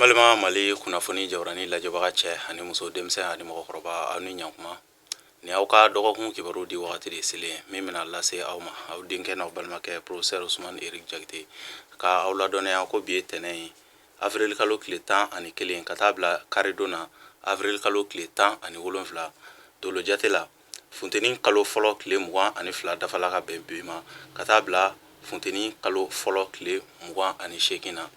Balima Mali kunnafoni jabaranin lajɛbaga, cɛ ani muso, denmisɛn ani mɔgɔkɔrɔba, aw ni ɲankuma. Ni aw ka dɔgɔkun kibaru di wagati de selen min bɛna lase aw ma, aw denkɛ n'aw balimakɛ, professeur Usumani Eric Jakite, ka aw ladɔnniya ko bi ye tɛnɛn ye, avril kalo tile 11, ka taa bila karidon na, avril kalo tile 17. Dolo jate la, funteni kalo fɔlɔ tile 22 dafala ka bɛn bi ma, ka taa bila funteni kalo fɔlɔ tile 28 na.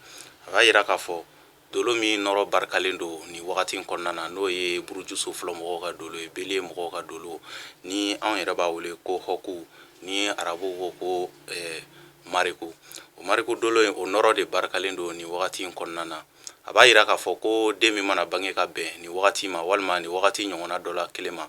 A b'a yira k'a fɔ dolo min nɔrɔ barikalen don nin wagati in kɔnɔna na, n'o ye burujuso fɔlɔ mɔgɔw ka dolo ye, bélier mɔgɔw ka dolo, ni anw yɛrɛ b'a wele ko hɔku, ni arabuw ko ko mariku. O mariku dolo in, o nɔrɔ de barikalen don nin wagati in kɔnɔna na. A b'a yira k'a fɔ ko den min mana bange ka bɛn nin wagati ma, walima nin wagati ɲɔgɔnna dɔ la kelen ma,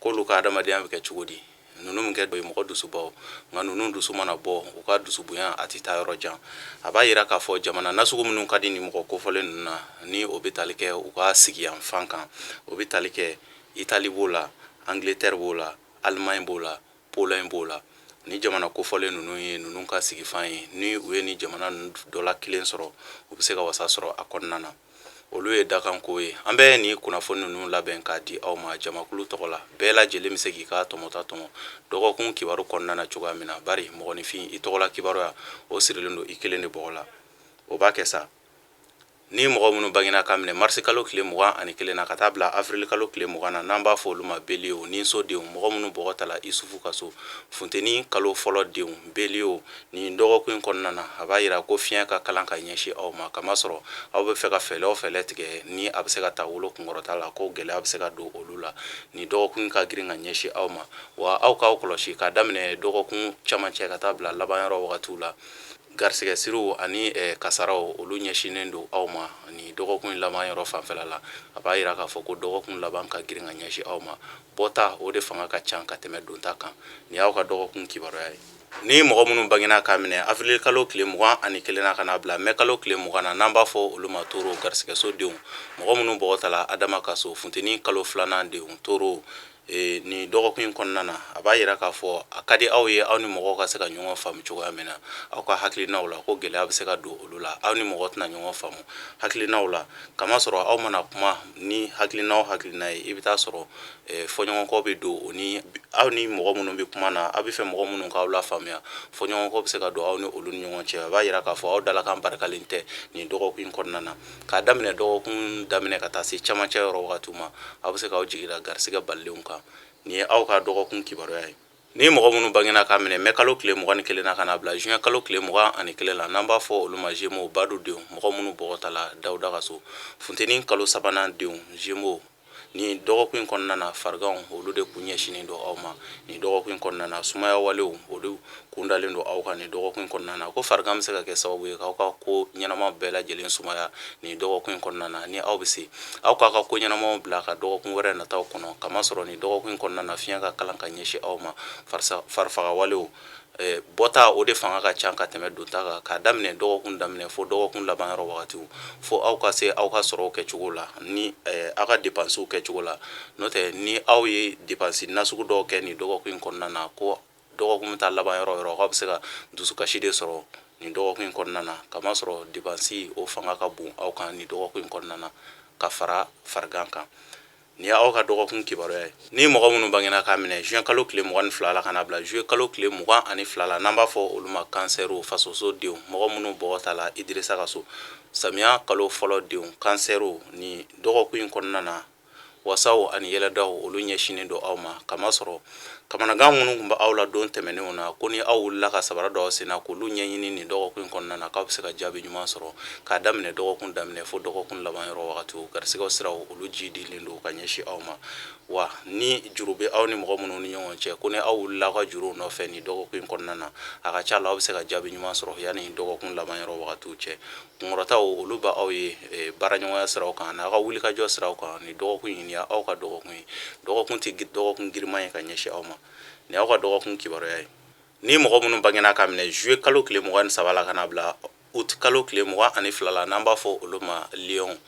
k'olu ka adamadenya bɛ kɛ cogo di? Ninnu min kɛ mɔgɔ dusubaw, nka ninnu dusu mana bɔ, u ka dusubonya a tɛ taa yɔrɔ jan. A b'a yira k'a fɔ jamana nasugu minnu ka di nin mɔgɔ kofɔlen ninnu na, ni o bɛ tali kɛ u ka sigiyanfan kan, o bɛ tali kɛ Itali b'o la, Angleterre b'o la, Allemagne b'o la, Pologne b'o la. Ni jamana kofɔlen ninnu ye ninnu ka sigifan ye, ni u ye ni jamana ninnu dɔ la kelen sɔrɔ, u bɛ se ka wasa sɔrɔ a kɔnɔna na. Olu ye dakanko ye. An bɛ nin kunnafoni ninnu labɛn k'a di aw ma jamakulu tɔgɔ la. Bɛɛ lajɛlen bɛ se k'i ka tɔmɔta tɔmɔ dɔgɔkun kibaru kɔnɔna na cogoya min na, bari mɔgɔninfin, i tɔgɔla kibaruya, o sirilen don i kelen de bɔgɔ la. O b'a kɛ sa, ni mɔgɔ minnu bangena ka minɛ marisi kalo tile 21 na ka taa bila avril kalo tile 20 na, n'an b'a fɔ olu ma bélier, ni so denw, mɔgɔ minnu bɔgɔ tala Isufu ka so, funteni kalo fɔlɔ denw, bélier, nin dɔgɔkun in kɔnɔna na, a b'a yira ko fiɲɛ ka kalan ka ɲɛsin aw ma, kamasɔrɔ aw bɛ fɛ ka fɛɛrɛ o fɛɛrɛ tigɛ ni a bɛ se ka taa wolo kunkɔrɔta la, ko gɛlɛya bɛ se ka don olu la. Nin dɔgɔkun ka girin ka ɲɛsin aw ma. Wa aw k'aw kɔlɔsi k'a daminɛ dɔgɔkun camancɛ ka taa bila laban yɔrɔ wagatiw la, garisɛgɛ siriw ani kasaraw, olu ɲɛsinnen don aw ma nin dɔgɔkun in laban yɔrɔ fanfɛla la. A b'a yira k'a fɔ ko dɔgɔkun laban ka girin ka ɲɛsin aw ma. Bɔta, o de fanga ka ca ka tɛmɛ donta kan. Nin y'aw ka dɔgɔkun kibaruya ye. Ni mɔgɔ minnu bangena k'a minɛ avril kalo tile 21 na ka n'a bila mɛ kalo tile 20 na, n'an b'a fɔ olu ma taureau, garisɛgɛso denw, mɔgɔ minnu bɔgɔ tala Adama ka so, funteni kalo filanan denw, taureau, nin dɔgɔkun in kɔnɔna na, a b'a yira k'a fɔ a ka di aw ye aw ni mɔgɔw ka se ka ɲɔgɔn faamu cogoya min na aw ka hakilinaw la, ko gɛlɛya bɛ se ka don olu la. Aw ni mɔgɔ tɛna ɲɔgɔn faamu hakilinaw la, kamasɔrɔ aw mana kuma ni hakilina o hakilina ye, i bɛ taa sɔrɔ fɔɲɔgɔnkɔ bɛ don o ni aw ni mɔgɔ minnu bɛ kuma na. Aw bɛ fɛ mɔgɔ minnu k'aw lafaamuya, fɔɲɔgɔnkɔ bɛ se ka don aw ni olu ni ɲɔgɔn cɛ. A b'a yira k'a fɔ aw dalakan barikalen tɛ nin dɔgɔkun in kɔnɔna na. K'a daminɛ dɔgɔkun daminɛ ka taa se camancɛ yɔrɔ wagatiw ma, aw bɛ se k'aw jigi da garisɛgɛ balilenw kan. Nin ye aw ka dɔgɔkun kibaruya ye. Ni mɔgɔ minnu bangena k'a minɛ mɛ kalo tile 21 na ka n'a bila juin kalo tile 21 la, n'an b'a fɔ olu ma Gémeaux, badu denw, mɔgɔ minnu bɔgɔ tala Dawuda ka so, funteni kalo sabanan denw, Gémeaux, nin dɔgɔkun in kɔnɔna na, fariganw, olu de kun ɲɛsinnen don aw ma nin dɔgɔkun in kɔnɔna na. Sumaya walew, olu kun dalen don aw kan nin dɔgɔkun in kɔnɔna na, ko farigan bɛ se ka kɛ sababu ye k'aw ka ko ɲɛnama bɛɛ lajɛlen sumaya nin dɔgɔkun in kɔnɔna na. Ni aw bɛ se, aw k'aw ka ko ɲɛnamaw bila ka dɔgɔkun wɛrɛ nataw kɔnɔ, kamasɔrɔ nin dɔgɔkun in kɔnɔna na, fiɲɛ ka kalan ka ɲɛsin aw ma. Farifaga walew, bɔta, o de fanga ka ca ka tɛmɛ donta kan. K'a daminɛ dɔgɔkun daminɛ fo dɔgɔkun laban yɔrɔ wagatiw, fo aw ka se aw ka sɔrɔw kɛcogo la ni aw ka dépenses kɛcogo la. N'o tɛ, ni aw ye dépense nasugu dɔw kɛ nin dɔgɔkun in kɔnɔna na, ko dɔgɔkun bɛ taa laban yɔrɔ yɔrɔ, aw bɛ se ka dusukasi de sɔrɔ nin dɔgɔkun in kɔnɔna na, kamasɔrɔ dépense, o fanga ka bon aw kan nin dɔgɔkun in kɔnɔna na, ka fara farigan kan. Nin y'aw ka dɔgɔkun kibaruya ye. Ni mɔgɔ minnu bangena k'a minɛ juin kalo tile 22 la ka n'a bila juillet kalo tile 22 la, n'an b'a fɔ olu ma cancer, fasoso denw, mɔgɔ minnu bɔgɔ tala Idirisa ka so, samiya kalo fɔlɔ denw, cancer, nin dɔgɔkun in kɔnɔna na, wasaw ani yɛlɛdaw, olu ɲɛsinnen don aw ma, kamasɔrɔ kamanagan minnu tun bɛ aw la don tɛmɛnenw na, ko ni aw wulila ka sabara dɔw sen na k'olu ɲɛɲini nin dɔgɔkun in kɔnɔna na, k'aw bɛ se ka jaabi ɲuman sɔrɔ. K'a daminɛ dɔgɔkun daminɛ fo dɔgɔkun laban yɔrɔ wagatiw, garisɛgɛw siraw, olu ji dilen don ka ɲɛsin aw ma. Wa ni juru bɛ aw ni mɔgɔ minnu ni ɲɔgɔn cɛ, ko ni aw wulila aw ka juruw nɔfɛ nin dɔgɔkun in kɔnɔna na, a ka ca la aw bɛ se ka jaabi ɲuman sɔrɔ yanni dɔgɔkun laban yɔrɔ wagatiw cɛ. Kunkɔrɔtaw, olu bɛ aw ye baaraɲɔgɔnya siraw kan n'aw ka wulikajɔ siraw kan nin dɔgɔkun in. Nin aw ka dɔgɔkun ye, dɔgɔkun tɛ dɔgɔkun girinman ye ka ɲɛsin aw ma. Nin aw ka dɔgɔkun kibaruya ye. Ni mɔgɔ minnu bangena ka minɛ juillet kalo tile 23 la ka n'a bila août kalo tile 22 la, n'an b'a fɔ olu ma lion,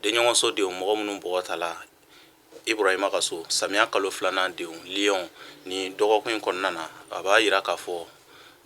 denɲɔgɔnso denw, mɔgɔ minnu bɔgɔ tala Ibrahima ka so, samiya kalo filanan denw, lion, nin dɔgɔkun in kɔnɔna na, a b'a yira k'a fɔ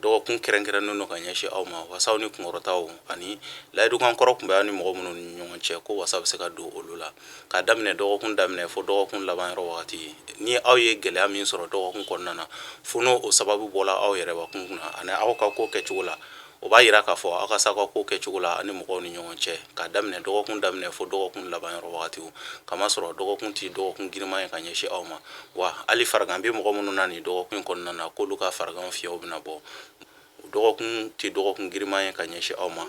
Dɔgɔkun kɛrɛnkɛrɛnnen don ka ɲɛsin aw ma, wasaw ni kunkɔrɔtaw ani layidukan kɔrɔ tun bɛ aw ni mɔgɔ minnu ni ɲɔgɔn cɛ, ko wasa bɛ se ka don olu la. K'a daminɛ dɔgɔkun daminɛ fo dɔgɔkun laban yɔrɔ wagati, ni aw ye gɛlɛya min sɔrɔ dɔgɔkun kɔnɔna na, fo n'o o sababu bɔla aw yɛrɛbakun kunna ani aw ka ko kɛcogo la, o b'a yira k'a fɔ aw ka s'aw ka ko kɛcogo la ani mɔgɔw ni ɲɔgɔn cɛ, k'a daminɛ dɔgɔkun daminɛ fo dɔgɔkun laban yɔrɔ wagatiw. Kamasɔrɔ dɔgɔkun tɛ dɔgɔkun girinman ye ka ɲɛsin aw ma. Wa hali farigan bɛ mɔgɔ minnu na nin dɔgɔkun in kɔnɔna na, k'olu ka farigan fiɲɛw bɛna bɔ. Dɔgɔkun tɛ dɔgɔkun girinman ye ka ɲɛsin aw ma.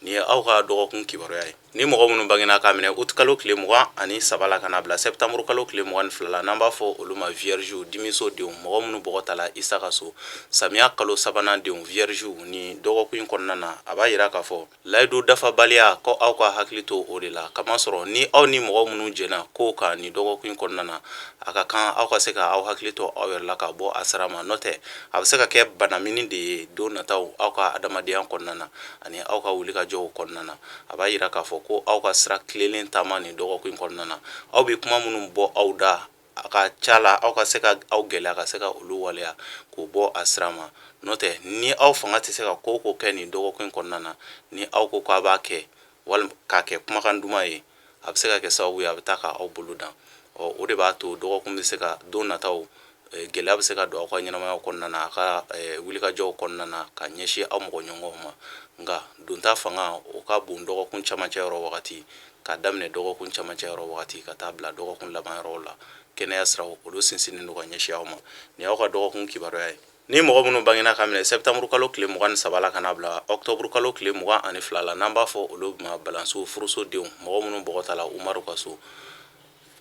Nin ye aw ka dɔgɔkun kibaruya ye. Ni mɔgɔ minnu bangena k'a minɛ uti kalo tile 23 la ka na bila sɛptanburu kalo tile 22 la, n'an b'a fɔ olu ma viergew, dimiso denw, mɔgɔ minnu bɔgɔ tala Isa ka so, samiya kalo sabanan denw, viergew, nin dɔgɔkun in kɔnɔna na, a b'a yira k'a fɔ layidu dafabaliya, ko aw ka hakili to o de la. Kamasɔrɔ ni aw ni mɔgɔ minnu jɛna kow kan nin dɔgɔkun in kɔnɔna na, a ka kan aw ka se ka aw hakili to aw yɛrɛ la ka bɔ a sira ma. N'o tɛ, a bɛ se ka kɛ banamini de ye don nataw aw ka adamadenya kɔnɔna na ani aw ka wulikajɔw kɔnɔna na. A b'a yira k'a fɔ ko aw ka sira tilennen taama nin dɔgɔkun in kɔnɔna na, aw bɛ kuma minnu bɔ aw da, a ka ca la aw ka se ka aw gɛlɛya ka se ka olu waleya k'o bɔ a sira ma. N'o tɛ, ni aw fanga tɛ se ka ko o ko kɛ nin dɔgɔkun in kɔnɔna na, ni aw ko k'a b'a kɛ walima k'a kɛ kumakan duman ye, a bɛ se ka kɛ sababu ye a bɛ taa ka aw bolo dan. Ɔ, o de b'a to dɔgɔkun bɛ se ka don nataw gɛlɛya bɛ se ka don aw ka ɲɛnamaya kɔnɔna na, a ka wulikajɔw kɔnɔna na ka ɲɛsin aw mɔgɔ ɲɔgɔnw ma. Nka donta fanga o ka bon dɔgɔkun camancɛ yɔrɔ wagati, k'a daminɛ dɔgɔkun camancɛ yɔrɔ wagati ka taa bila dɔgɔkun laban yɔrɔw la, kɛnɛya siraw olu sinsinnen don ka ɲɛsin aw ma. Nin y'aw ka dɔgɔkun kibaruya ye. Ni mɔgɔ minnu bangena ka minɛ sɛptanburu kalo tile 23 la ka n'a bila ɔkutɔburu kalo tile 22 la, n'an b'a fɔ olu ma balansiw, furuso denw, mɔgɔ minnu bɔgɔ tala Umaru ka so,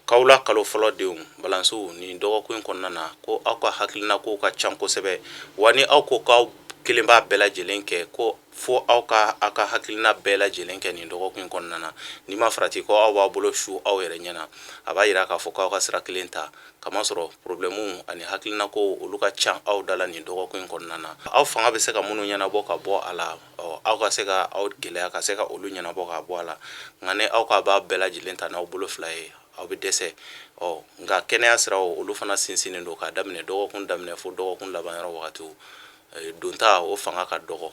kawula kalo fɔlɔ denw, balansiw, nin dɔgɔkun in kɔnɔna na, ko aw ka hakilina kow ka ca kosɛbɛ. Wa ni aw ko k'aw kelen b'a bɛɛ lajɛlen kɛ, ko fo aw ka aw ka hakilina bɛɛ lajɛlen kɛ nin dɔgɔkun in kɔnɔna na, n'i ma farati ko aw b'aw bolo su aw yɛrɛ ɲɛ na. A b'a yira k'a fɔ k'aw ka sira kelen ta, kamasɔrɔ problɛmuw ani hakilinako olu ka ca aw da la nin dɔgɔkun in kɔnɔna na. Aw fanga bɛ se ka minnu ɲɛnabɔ ka bɔ a la, aw ka se ka aw gɛlɛya ka se ka olu ɲɛnabɔ ka bɔ a la. Nka ni aw ka b'a bɛɛ lajɛlen ta n'aw bolo fila ye, aw bɛ dɛsɛ. Ɔ, nka kɛnɛya siraw olu fana sinsinnen don k'a daminɛ dɔgɔkun daminɛ fo dɔgɔkun laban yɔrɔ wagatiw. Donta o fanga ka dɔgɔ.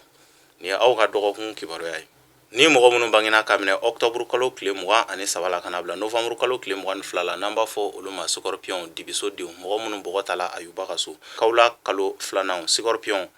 Nin ye aw ka dɔgɔkun kibaruya ye. Ni mɔgɔ minnu bangena ka minɛ ɔkutɔburu kalo tile 23 la ka na bila novanburu kalo tile 22 la, n'an b'a fɔ olu ma sikɔrɔpiyɔn, dibiso denw, mɔgɔ minnu bɔgɔ tala Ayuba ka so, kawula kalo filanan, sikɔrɔpiyɔn,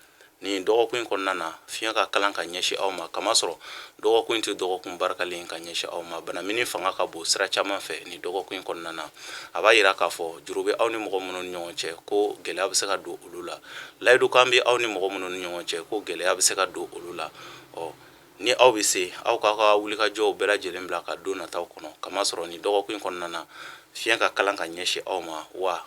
nin dɔgɔkun in kɔnɔna na, fiɲɛ ka kalan ka ɲɛsin aw ma. Kamasɔrɔ dɔgɔkun in tɛ dɔgɔkun barikalen ka ɲɛsin aw ma. Banamini fanga ka bon sira caman fɛ nin dɔgɔkun in kɔnɔna na. A b'a yira k'a fɔ juru bɛ aw ni mɔgɔ minnu ni ɲɔgɔn cɛ, ko gɛlɛya bɛ se ka don olu la. Layidukan bɛ aw ni mɔgɔ minnu ni ɲɔgɔn cɛ, ko gɛlɛya bɛ se ka don olu la. Ɔ, ni aw bɛ se, aw k'aw ka wulikajɔw bɛɛ lajɛlen bila ka don nataw kɔnɔ, kamasɔrɔ nin dɔgɔkun in kɔnɔna na, fiɲɛ ka kalan ka ɲɛsin aw ma. Wa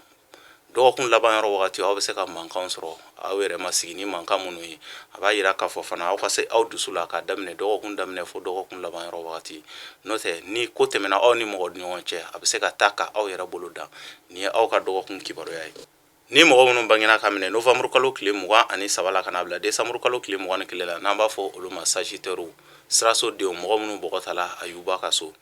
dɔgɔkun laban yɔrɔ wagati, aw bɛ se ka mankan sɔrɔ aw yɛrɛ ma sigi ni mankan minnu ye. A b'a yira k'a fɔ fana aw ka se aw dusu la k'a daminɛ dɔgɔkun daminɛ fo dɔgɔkun laban yɔrɔ wagati. N'o tɛ, ni ko tɛmɛna aw ni mɔgɔ ɲɔgɔn cɛ, a bɛ se ka taa ka aw yɛrɛ bolo dan. Nin ye aw ka dɔgɔkun kibaruya ye. Ni mɔgɔ minnu bangena ka minɛ novanburu kalo tile 23 la ka n'a bila desanburu kalo tile 21 la, n'an b'a fɔ olu ma sagitɛriw, siraso denw, mɔgɔ minnu bɔgɔ tala Ayuba ka so,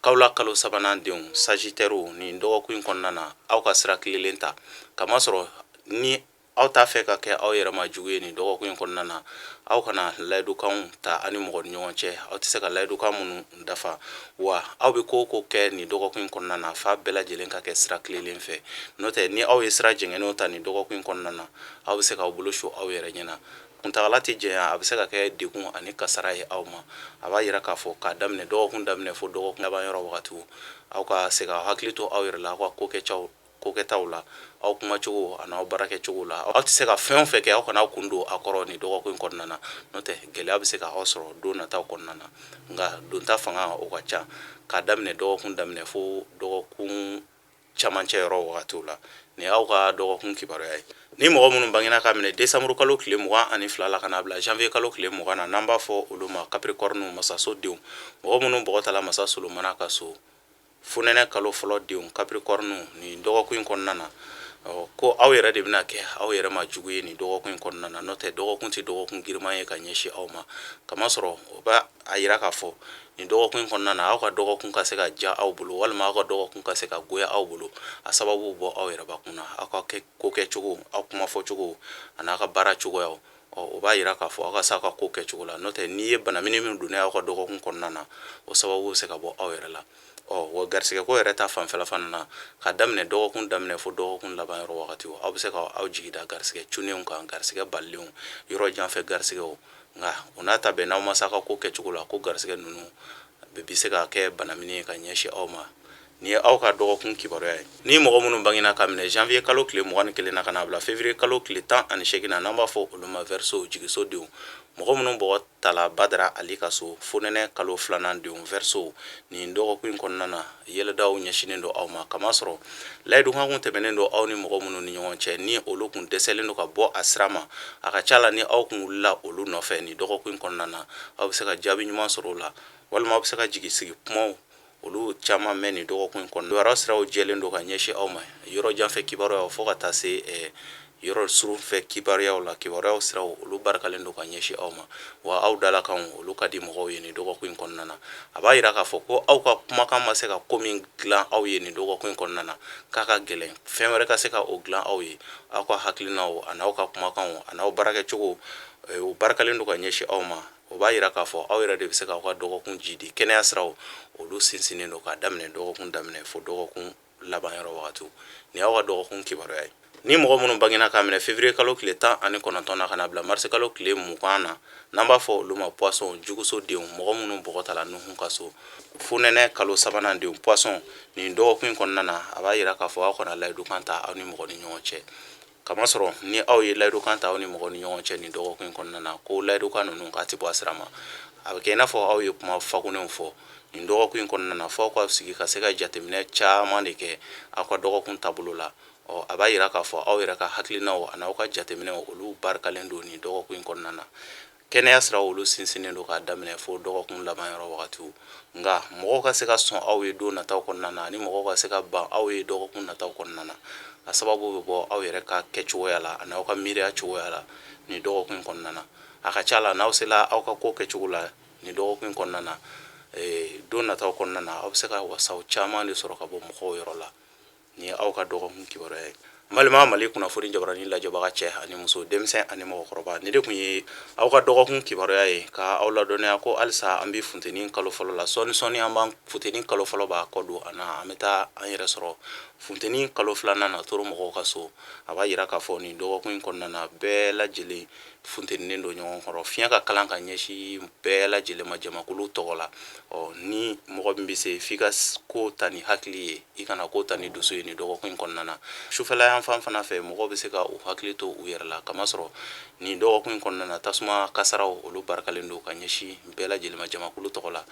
kawula kalo sabanan denw, sagitɛriw, nin dɔgɔkun in kɔnɔna na, aw ka sira tilennen ta, kamasɔrɔ ni aw t'a fɛ ka kɛ aw yɛrɛ ma jugu ye nin dɔgɔkun in kɔnɔna na, aw kana layidukanw ta aw ni mɔgɔ ni ɲɔgɔn cɛ, aw tɛ se ka layidukan minnu dafa. Wa aw bɛ ko o ko kɛ nin dɔgɔkun in kɔnɔna na, f'a bɛɛ lajɛlen ka kɛ sira tilennen fɛ. N'o tɛ, ni aw ye sira jɛngɛnenw ta nin dɔgɔkun in kɔnɔna na, aw bɛ se k'aw bolo su aw yɛrɛ ɲɛ na. Kuntagala tɛ janya, a bɛ se ka kɛ degun ani kasara ye aw ma. A b'a yira k'a fɔ k'a daminɛ dɔgɔkun daminɛ fo dɔgɔkun laban yɔrɔ wagatiw, aw ka se ka hakili to aw yɛrɛ la, aw ka ko kɛcaw kokɛtaw la, aw kumacogo ani aw baarakɛcogo la. Aw tɛ se ka fɛn o fɛn kɛ, aw kana aw kun don a kɔrɔ nin dɔgɔkun in kɔnɔna na. N'o tɛ, gɛlɛya bɛ se ka aw sɔrɔ don nataw kɔnɔna na. Nka donta fanga o ka ca k'a daminɛ dɔgɔkun daminɛ fo dɔgɔkun camancɛ yɔrɔ wagatiw la. Nin y'aw ka dɔgɔkun kibaruya ye. Ni mɔgɔ minnu bangena ka minɛ desanburu kalo tile 22 la ka n'a bila janvier kalo tile 20 na, n'an b'a fɔ olu ma capricorne, masaso denw, mɔgɔ minnu bɔgɔ tala masa Solomana ka so, fonɛnɛ kalo fɔlɔ denw, capricorne, nin dɔgɔkun in kɔnɔna na, ko aw yɛrɛ de bɛna kɛ aw yɛrɛ ma jugu ye nin dɔgɔkun in kɔnɔna na. N'o tɛ, dɔgɔkun tɛ dɔgɔkun giriman ye ka ɲɛsin aw ma, kamasɔrɔ o b'a a yira k'a fɔ nin dɔgɔkun in kɔnɔna na, aw ka dɔgɔkun ka se ka diya aw bolo walima aw ka dɔgɔkun ka se ka goya aw bolo, a sababu bɔ aw yɛrɛbakun na, aw ka ko kɛcogo, aw kumafɔcogo ani aw ka baara cogoyaw. Ɔ, o b'a yira k'a fɔ aw ka se aw ka ko kɛcogo la, n'o tɛ n'i ye banamini min donnen aw ka dɔgɔkun kɔnɔna na, o sababu bɛ se ka bɔ aw yɛrɛ la. Ɔ, wa garisɛgɛ ko yɛrɛ ta fanfɛla fana na, ka daminɛ dɔgɔkun daminɛ fo dɔgɔkun laban yɔrɔ wagati, aw bɛ se ka aw jigi da garisɛgɛ cunnenw kan, garisɛgɛ balilenw, yɔrɔ janfɛ garisɛgɛw. Nka o n'a ta bɛɛ, n'aw ma se aw ka ko kɛcogo la, ko garisɛgɛ ninnu bɛ se ka kɛ banamini ye ka ɲɛsin aw ma. Nin ye aw ka dɔgɔkun kibaruya ye. Ni mɔgɔ minnu bangena ka minɛ janvier kalo tile 21 na ka n'a bila février kalo tile 18 na, n'an b'a fɔ olu ma Verseau, jigiso denw, mɔgɔ minnu bɔgɔ tala Badara Ali ka so, fonɛnɛ kalo filanan denw, Verseau, nin dɔgɔkun in kɔnɔna na, yɛlɛdaw ɲɛsinnen don aw ma, kamasɔrɔ layidukan kun tɛmɛnen don aw ni mɔgɔ minnu ni ɲɔgɔn cɛ, ni olu kun dɛsɛlen don ka bɔ a sira ma, a ka ca la ni aw kun wulila olu nɔfɛ nin dɔgɔkun in kɔnɔna na, aw bɛ se ka jaabi ɲuman sɔrɔ o la, walima aw bɛ se ka jigi sigi kumaw olu caman mɛn nin dɔgɔkun in kɔnɔ. Kibaruya siraw jɛlen don ka ɲɛsin aw ma, yɔrɔ janfɛ kibaruyaw fo ka taa se yɔrɔ surunfɛ kibaruyaw la, kibaruyaw siraw olu barikalen don ka ɲɛsin aw ma, wa aw dalakanw olu ka di mɔgɔw ye nin dɔgɔkun in kɔnɔna na. A b'a yira k'a fɔ ko aw ka kumakan ma se ka ko min dilan aw ye nin dɔgɔkun in kɔnɔna na, k'a ka gɛlɛn fɛn wɛrɛ ka se ka o dilan aw ye. Aw ka hakilinaw an'aw ka kumakanw an'aw baarakɛcogo, o barikalen don ka ɲɛsin aw ma. O b'a yira k'a fɔ aw yɛrɛ de bɛ se k'aw ka dɔgɔkun jidi. Kɛnɛya siraw olu sinsinnen don k'a daminɛ dɔgɔkun daminɛ fo dɔgɔkun laban yɔrɔ wagatiw. Nin y'aw ka dɔgɔkun kibaruya ye. Ni mɔgɔ minnu bangena k'a minɛ février kalo tile 19 na ka n'a bila mars kalo tile 20 na, n'an b'a fɔ olu ma poisson, juguso denw, mɔgɔ minnu bɔgɔ tala Nuhun ka so, fonɛnɛ kalo sabanan denw, poisson, nin dɔgɔkun in kɔnɔna na, a b'a yira k'a fɔ aw kana layidukan ta aw ni mɔgɔ ni ɲɔgɔn cɛ, kamasɔrɔ ni aw ye layidukan ta aw ni mɔgɔ ni ɲɔgɔn cɛ nin dɔgɔkun in kɔnɔna na, ko layidukan ninnu k'a tɛ bɔ a sira ma, a bɛ kɛ i n'a fɔ aw ye kuma fakunnenw fɔ nin dɔgɔkun in kɔnɔna na, fo aw ka sigi ka se ka jateminɛ caman de kɛ aw ka dɔgɔkun taabolo la. Ɔ, a b'a yira k'a fɔ aw yɛrɛ ka hakilinaw an'aw ka jateminɛw olu barikalen don nin dɔgɔkun in kɔnɔna na. Kɛnɛya sira olu sinsinnen don k'a daminɛ fo dɔgɔkun laban yɔrɔ wagatiw. Nka mɔgɔw ka se ka sɔn aw ye don nataw kɔnɔna na ani mɔgɔw ka se ka ban aw ye dɔgɔkun nataw kɔnɔna na, a sababu bɛ bɔ aw yɛrɛ ka kɛcogoya la ani aw ka miiriya cogoya la nin dɔgɔkun in kɔnɔna na. A ka ca la n'aw sela aw ka ko kɛcogo la nin dɔgɔkun in kɔnɔna na, don nataw kɔnɔna na, aw bɛ se ka wasaw caman de sɔrɔ ka bɔ mɔgɔw yɔrɔ la. Nin ye aw ka dɔgɔkun kibaruya ye. N balima Mali kunnafoni jabarani lajɛbaga cɛ ani muso, denmisɛn ani mɔgɔkɔrɔba, nin de tun ye aw ka dɔgɔkun kibaruya ye, ka aw ladɔnniya ko halisa an bɛ funteni kalo fɔlɔ la. Sɔɔni sɔɔni an b'an funteni kalo fɔlɔ b'a kɔ don an na, an bɛ taa an yɛrɛ sɔrɔ funteni kalo filanan na toro mɔgɔw ka so. A b'a yira k'a fɔ nin dɔgɔkun in kɔnɔna na, bɛɛ lajɛlen funteninen don ɲɔgɔn kɔrɔ, fiɲɛ ka kalan ka ɲɛsin bɛɛ lajɛlen ma jamakulu tɔgɔ la. Ɔ, ni mɔgɔ min bɛ se, f'i ka ko ta ni hakili ye, i kana ko ta ni dusu ye nin dɔgɔkun in kɔnɔna na. Sufɛla yanfan fana fɛ, mɔgɔw bɛ se ka u hakili to u yɛrɛ la, kamasɔrɔ nin dɔgɔkun in kɔnɔna na, tasuma kasaraw olu barikalen don ka ɲɛsin bɛɛ lajɛlen ma jamakulu tɔgɔ la.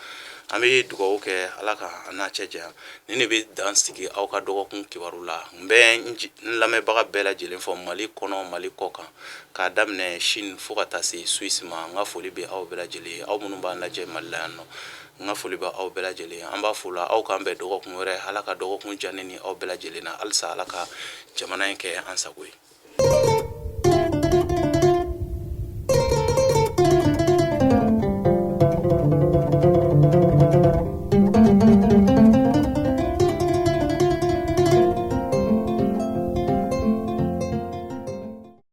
An bɛ dugawu kɛ Ala ka an n'a cɛ janya. Nin de bɛ dan sigi aw ka dɔgɔkun kibaru la. N bɛ n lamɛnbaga bɛɛ lajɛlen fo Mali kɔnɔ, Mali kɔ kan, k'a daminɛ Chine fo ka taa se Suisse ma. N ka foli bɛ aw bɛɛ lajɛlen ye, aw minnu b'an lajɛ Mali la yan nɔ, n ka foli bɛ aw bɛɛ lajɛlen ye. An b'a fo la, aw k'an bɛn dɔgɔkun wɛrɛ. Ala ka dɔgɔkun diya ne ni aw bɛɛ lajɛlen na. Halisa Ala ka jamana in kɛ an sago ye.